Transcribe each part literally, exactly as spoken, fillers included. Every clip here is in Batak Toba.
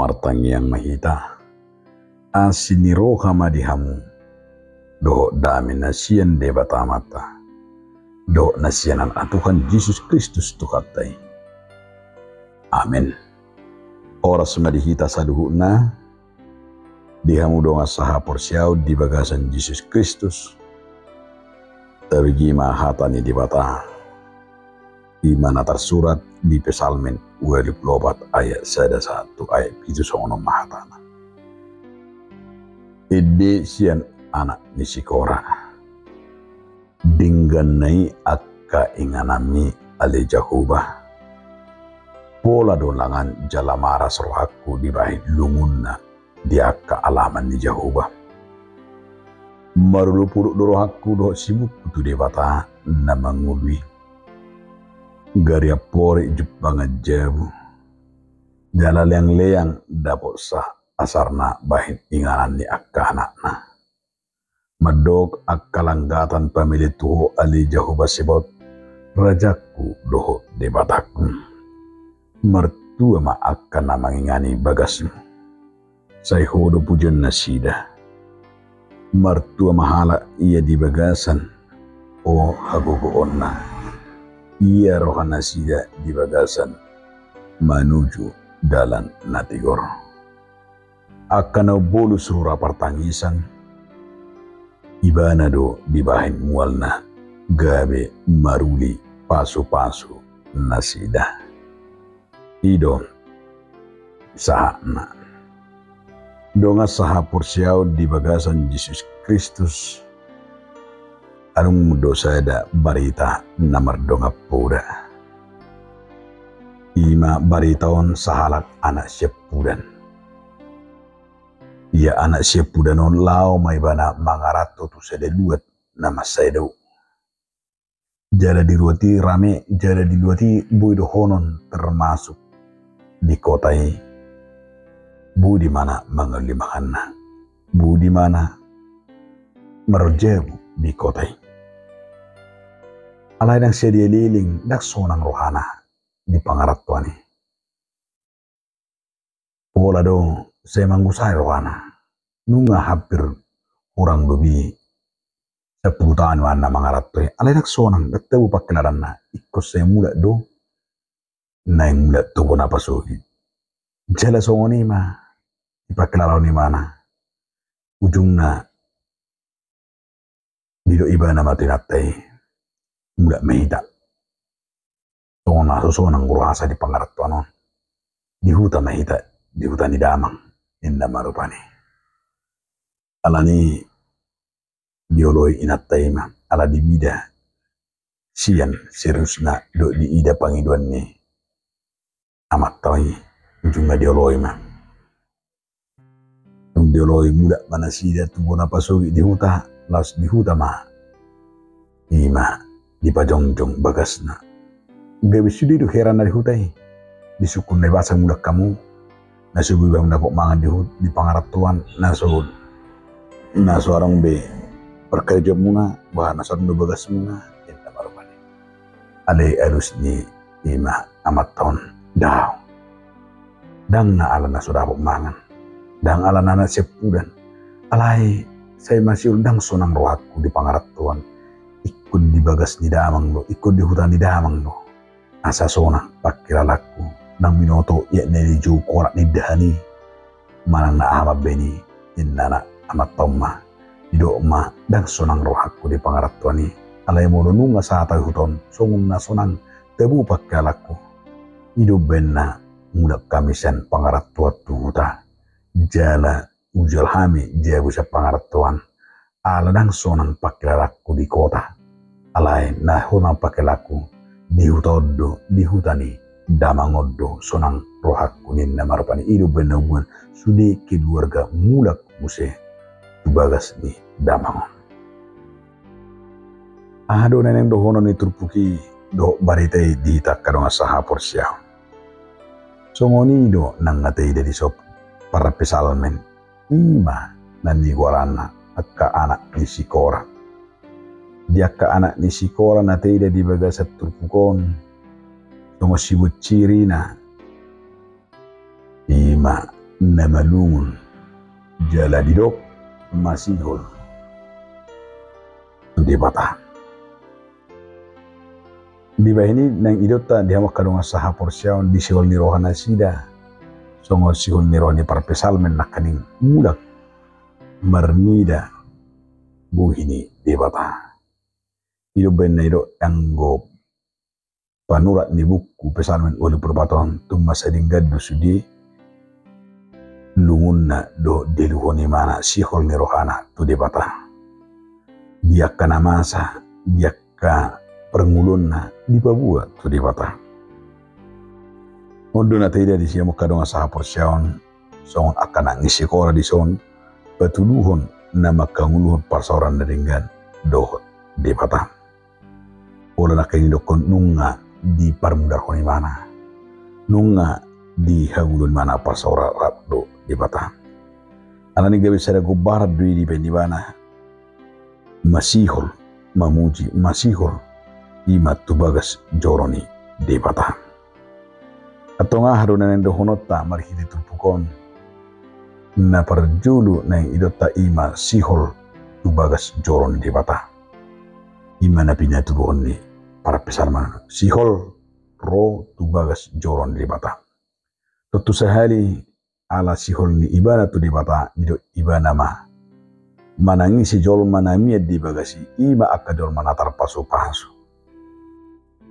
Martangiang ma hita. Asi ni roha ma di hamu dohot dame na sian Debata Amanta dohot na sian Anakna Tuhan Jesus Kristus Tuhanta i. Amen. Horas ma di hita saluhutna, di hamu dongan sahaporseaon di bagasan Jesus Kristus. Tabege ma hata ni Debata, i ma na tarsurat di Psalmen ualu pulu opat ayat sada sahat tu ayat pitu, songon on ma hatana. Ende sian anak ni si Kora. Dengganna i angka ingananmi, ale Jahowa. Pola do langan jala maras rohangku dibahen lungunna di angka alaman ni Jahowa. Marolopolop do rohangku dohot sibukku tu Debata na mangolu i. Garian porik jumpangan jabu, jala leangleang dapotsa asarna bahen inganan ni angka anakna. Mandok angka langgatan pamele tu Ho, ale Jahowa Zebaot, Rajangku dohot Debatangku. Martua ma angka na mangingani bagasmu. Sai Ho do pujion nasida. Martua ma halak ia di bagasan Ho hagogoonna. Ia roha nasida di bagasan manuju dalan na tigor. Angka na umbolus rura partangisan, Ibana do dibahen mualna gabe maruli pasupasu nasida. I do sahatna. Dongan sahaporseaon di bagasan Jesus Kristus, adong do sada barita na mardongan poda. I ma barita on sahalak anak siampudan. Ia anak siampudan on laho ma ibana mangaranto tu sada luat na mansai dao. Jala di luat i rame, jala di luat i boi dohonon termasuk di kota i. Boi do ibana mangalului manganna. Boi do ibana marjabu di kota i. Alai ndang sadia leleng, ndang sonang rohana di pangarantoan i. Pola do sai manggusai rohana. Nunga hampir hurang lobi sampulu taon ibana mangaranto i. Alai ndang sonang, ndang tabo pangkilalaanna. Ingkon sai mulak do naeng mulak tu bona pasogit. Jala songon i ma dipangkilalaon ibana. Ujungna didok ibana ma tu inanta i, mulak ma hita. Songon na so sonang rohasa di pangarantoan on. Di huta ma hita, di huta ni damang, ninna ma rupani. Alani dioloi inanta i ma, ala diida sian seriusna dohot diida pangidoan ni amanta i, ujungna dioloi ma. Dung dioloi, mulak ma nasida tu bona pasogit di huta, laos di huta ma i ma dipajongjong bagasna. Gabe sude do heranna di huta i. Disungkun Naibasah mulak hamu, na so boi hamu dapot mangan di hut-, di pangarantoan, na so, na so adong be parkarejoanmuna, boha na so adong do bagasmuna, ninna ma rupani. Alai alus ni i ma amanta on, daong. Ndang na ala na so dapot mangan, ndang ala na anak siampudan. Alai sai masiol ndang sonang rohangku di pangarantoan. Ingkon di bagas ni damang do, ingkon di huta ni damang do. Asa sonang pangkilalaanku, ndang binoto iat na dijou kolak ni indahan i manang na aha mambahen i, ninna amanta on ma. Didok ma, ndang sonang rohangku di pangarantoan i. Alai molo nunga sahat ahu tu huta on, songon na sonang tabo pangkilalaanku. I do umbahen na mulak hami sian pangarantoan tu huta. Jala hujalo hami jabu sian pangarantoan. Ala ndang sonang pangkilalaanku di kota. Alai na sonang pangkilalaanku di huta on do, di huta ni damang on do sonang rohangku, ninna ma rupani. I do umbahen na hubungan sude keluarga mulak muse tu bagas ni damang on. Aha do na naeng dohonon ni turpuk i dohot barita i di hita angka dongan sahaporseaon? Songon i do nang na taida di son parpsalmen, i ma na nigoarna angka anak ni si Kora. Di angka anak ni si Kora na taida di bagasan turpuk on, songon sibuat cirina, i ma na malungun jala didok masihol tu Debata. Dibahen i naeng idaonta di hamu angka dongan sahaporseaon, di sihol ni rohanasida songon sihol ni roha ni parpsalmen nangkining mulak marnida bohi ni Debata. I do umbahen na didok anggo panurat ni buku Psalmen ualu pulu opat on, tung mansai denggan do sude lungunna dohot diluhon imana, sihol ni rohana tu Debata. Di angka na masa, di angka parngoluonna dipaboa tu Debata. On do na taida disi hamu angka dongan sahaporseaon, songon angka na ngisikola dison, patuduhon na mangkangoluhon parsaoran na denggan dohot Debata. Pola nangkin didokkon nunga diparmudarhon imana, nunga dihangoluhon imana parsaoran rap dohot Debata. Alani gabe sada gombaran do i dibahen ibana, masihol mamuji, masihol ima tu bagas joro ni Debata. Antong aha do na naeng dohononta marhite turpuk on? Na parjolo naeng idaonta ima sihol tu bagas joro ni Debata. Ima na pinatuduhon ni parpsalmen, sihol ro tu bagas joro ni Debata. Tontu sahali ala sihol ni ibana tu Debata, didok ibana ma, manang ise jolma na mian di bagas i, ima angka jolma na tarpasupasu.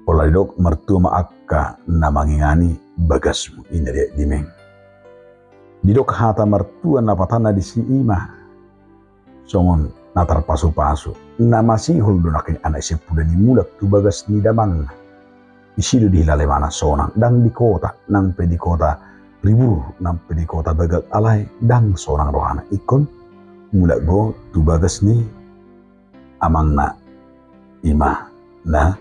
Pola didok martua ma angka na mangingani bagasmu, i na di ayat lima. Didok hata martua, lapatanna disi ima songon na tarpasupasu, na masihol do nangkin anak siampudan i mulak tu bagas ni damangna. Disi do dihilala imana sonang, ndang di kota, nang pe di kota ribur, nang pe di kota bagak, alai ndang sonang rohana ingkon mulak do tu bagas ni amangna, ima na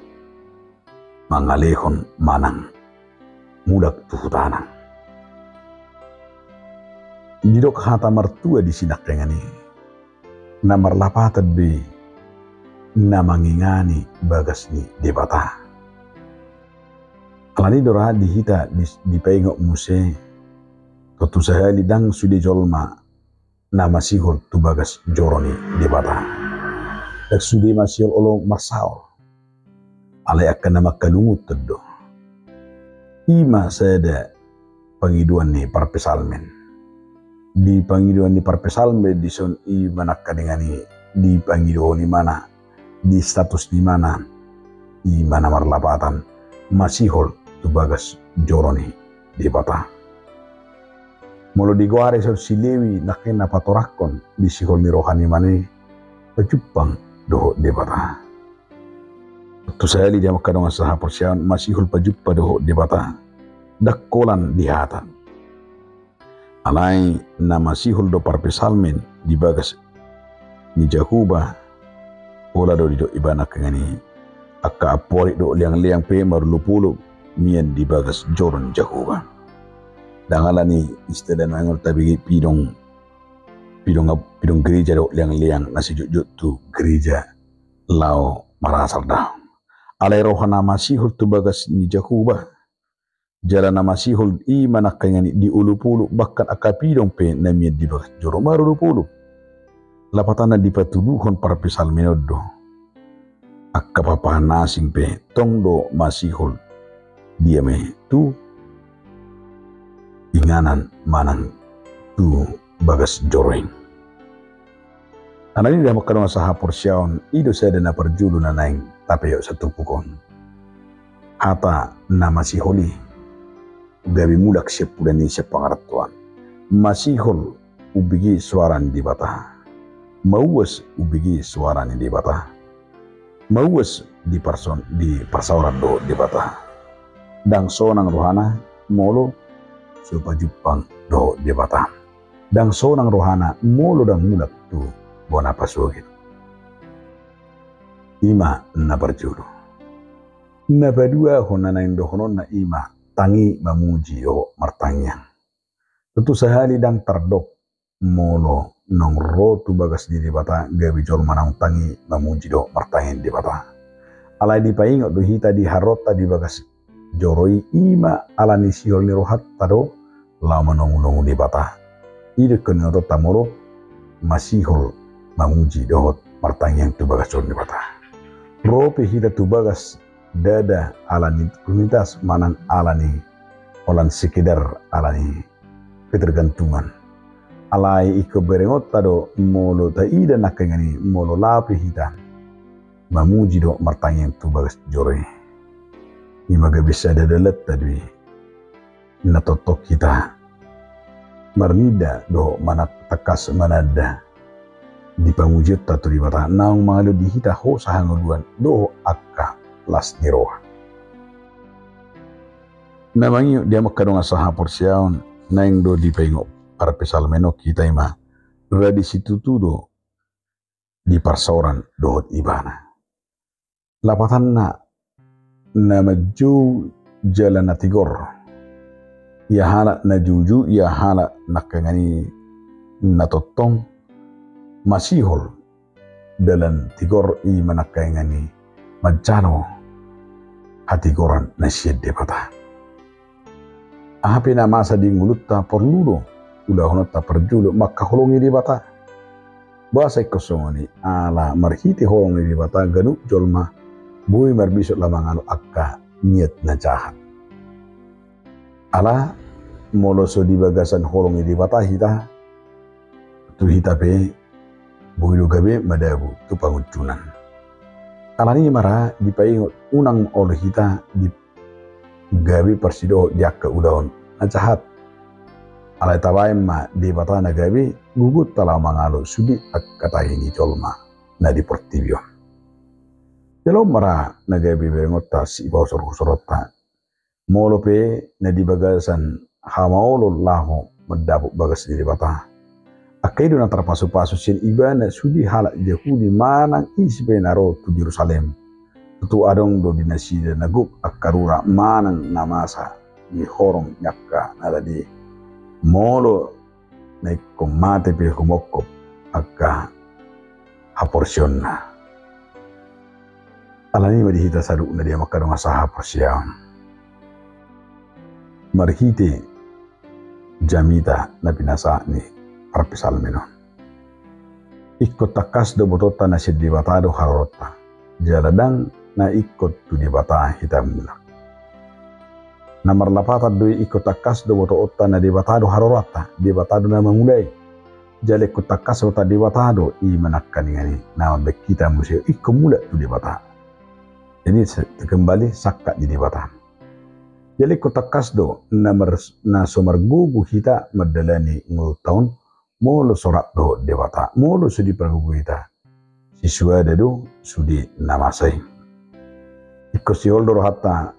mangalehon manang mulak tu hutana. Didok hata martua disi nangkiningan i, na marlapatan do i na mangingani bagas ni Debata. Alani do ra di hita di, dipaingot muse, tontu sahali ndang sude jolma na masihol tu bagas joro ni Debata. Ndang sude masihol olo marsaor. Alai angka na mangkalungunhon do. Ima sada pangidoan ni parpsalmen. Di pangidoan ni parpsalmen dison, ima nangkiningan i dipangidohon imana, di status ni imana, ima na marlapatan masihol tu bagas joro ni Debata. Molo digoari songon si Lewi nangkin na patorangkon di sihol ni roha ni imana i, pajumpang dohot Debata. Tontu sahali di hamu angka dongan sahaporseaon, masihol pajumpa dohot Debata ndang holan di hata. Alai na masihol do parpsalmen di bagas ni Jahowa. Pola do didok ibana nangkiningan i, angka amporik dohot leangleang pe marolopolop mian di bagas joro ni Jahowa. Ndang alani istilah na naeng tabege pidong, pidong, pidong gereja dohot leangleang na sijotjot tu gereja laho marasar daong. Alai roha na masihol tu bagas ni Jahowa, jala na masihol ima nangkiningan i diolopolop, bahkan angka pidong pe na mian di bagas joro marolopolop. Lapatanna dipatuduhon parpsalmen on do, angka papahan na asing pe tong do masihol dia ma i tu inganan manang tu bagas joro i. Alani i di hamu angka dongan sahaporseaon, i do sada na parjolo na naeng tapeop saturpuk on. Hata na masihol i gabe mulak siampudan i sian pangarantoan. Masihol umbege soara ni Debata. Mauas umbege soara ni Debata. Mauas di parson-, di parsaoran dohot Debata. Ndang sonang rohana molo so pajumpang dohot Debata. Ndang sonang rohana molo ndang mulak tu bona pasogit. Ima na parjolo. Na paduahon na naeng dohononna ima tangi mamuji dohot martangiang. Tontu sahali ndang tardok molo naung ro tu bagas ni Debata gabe jolma naung tangi mamuji dohot martangiang Debata. Alai dipaingot do hita di harorta di bagas joro i, ima alani sihol ni rohanta do laho manongulongu Debata. I do ingkon inotonta molo masihol mamuji dohot martangiang tu bagas joro ni Debata. Ro pe hita tu bagas ndada ala ni rutinitas manang ala ni holan sekedar ala ni ketergantungan. Alai ingkon berengonta do molo taida nangkaningan i molo laho pe hita mamuji dohot martangiang tu bagas joro i. I ma gabe sada dalanta do i na tongtong hita marninda dohot manang tangkas mananda di pamujionta tu Debata naung mangalehon di hita hosa hangoluan dohot angka las ni roha. Na mangihut di hamu angka dongan sahaporseaon, naeng do dipaingot parpsalmen on hita i ma, rade situtu do di parsaoran dohot ibana. Lapatanna na manjou jala na tigor. Ia halak na joujou, ia halak nangkaningan i na tongtong masihol dalan tigor i ma nangkaningan i manjalo hatigoran na sian Debata. Aha pe na masa di ngolunta porlu do ulahononta parjolo mangkaholongi Debata. Boasa ingkon songon i? Ala marhite holong ni Debata ganup jolma boi marbisuk laho mangalo angka niat na jahat. Ala molo so di bagasan holong ni Debata hita, tu hita pe boi do gabe madabu tu pangunjunan. Alani i ma ra dipaingot unang olo hita di gabe parsidohot di angka ulaon na jahat. Alai tabaen ma Debata na gabe gogonta laho mangalo sude angka tahi ni jolma na di portibi on. Jala on ma ra na gabe berengonta sipausor-usoronta. Molo pe na di bagasan hamaolon laho mandapot bagas ni Debata, angka i do na tarpasu-pasu sian ibana sude halak Jahudi manang ise pe na ro tu Jerusalem. Tutu adong do di nasida na gok angka rura manang na masa di horong ni angka na rade. Molo na ingkon mate pe humongkop angka haporseaonna. Alani i ma di hita saluhutna di hamu angka dongan sahaporseaon, marhite jamita na pinasahat ni parpsalmen on, ingkon tangkas do botoonta na sian Debata do haroronta. Jala ndang na ingkon tu Debata hita mulak. Na marlapatan do i, ingkon tangkas do botoonta na Debata do haroronta, Debata do na mangulai. Jala ingkon tangkas rohanta Debata do, i ma nangkaningan i na mambaen hita muse ingkon mulak tu Debata. Jadi se-, kembali sangkap di Debata. Jala ingkon tangkas do na mar-, na so margogo hita mandalani ngolunta on, molo so rap dohot Debata, molo so dipargogo hita. Sisuada do sude na masa i. Ingkon sihol do rohanta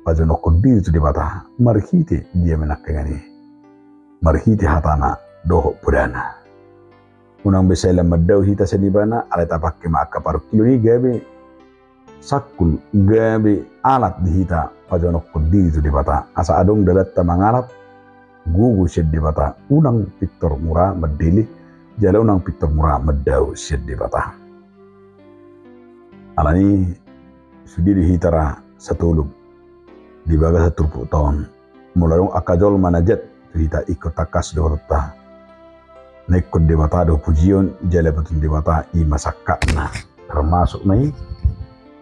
pajonokhon diri tu Debata marhite dia ma nangkaningan i? Marhite hatana dohot podana. Unang be sai lam mandao hita sian ibana, alai tapangke ma angka parungkilon i gabe sangkul, gabe alat di hita pajonokhon diri tu Debata. Asa adong dalanta mangalap gogo sian Debata, unang pintor mura mandele, jala unang pintor mura mandao sian Debata. Alani i sude do hita ra satolop di bagasan turpukta on. Molo adong angka jolma na jat tu hita, ingkon tangkas do botoonta na ingkon Debata do pujion, jala botoon Debata i ma sangkapna. Termasuk ma i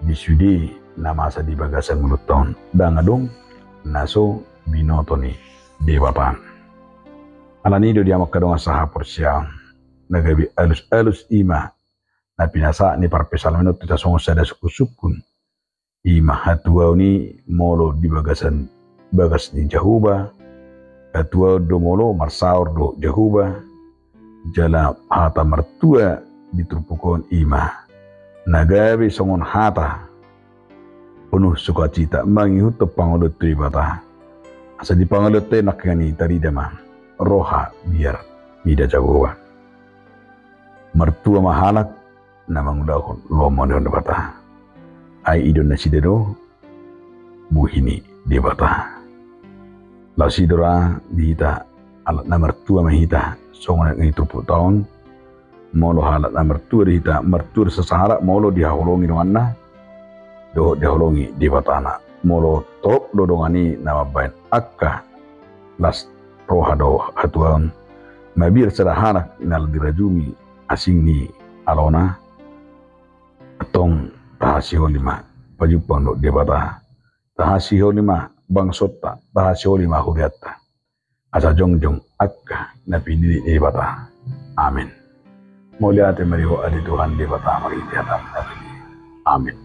di sude na masa di bagasan ngolunta on, ndang adong na so binoto ni Debata. Alani i do di hamu angka dongan sahaporseaon, na gabe alus-alus i ma na pinasahat ni parpsalmen on tu hita songon sada sungkun-sungkun. I ma hatuaon i molo di bagasan bagas ni Jahowa, hatuaon do molo marsaor dohot Jahowa. Jala hata martua di turpuk on i ma na gabe songon hata penuh sukacita mangihuthon pangoloan tu Debata. Asa di pangoloanta i nangkaningan i tarida ma roha biar mida Jahowa. Martua ma halak na mangulahon lomo ni Debata. Ai idaon nasida do bohi ni Debata. Laos i do ra di hita, halak na martua ma hita songon i di turpukta on. Molo halak na martua do hita, martua do sasahalak molo dihaholongi donganna dohot dihaholongi Debatana. Molo torop do dongan i na mambaen angka las roha dohot hatuaon, mabiar sada anak na dirajumi asing ni alona, antong tahasiholi ma pajumpang dohot Debata, tahasiholi ma bangsonta, tahasiholi ma hurianta, asa jongjong angka na pinillit ni Debata. Amen. Mauliate ma di Ho ale Tuhan Debata marhite hataM na badia. Amen.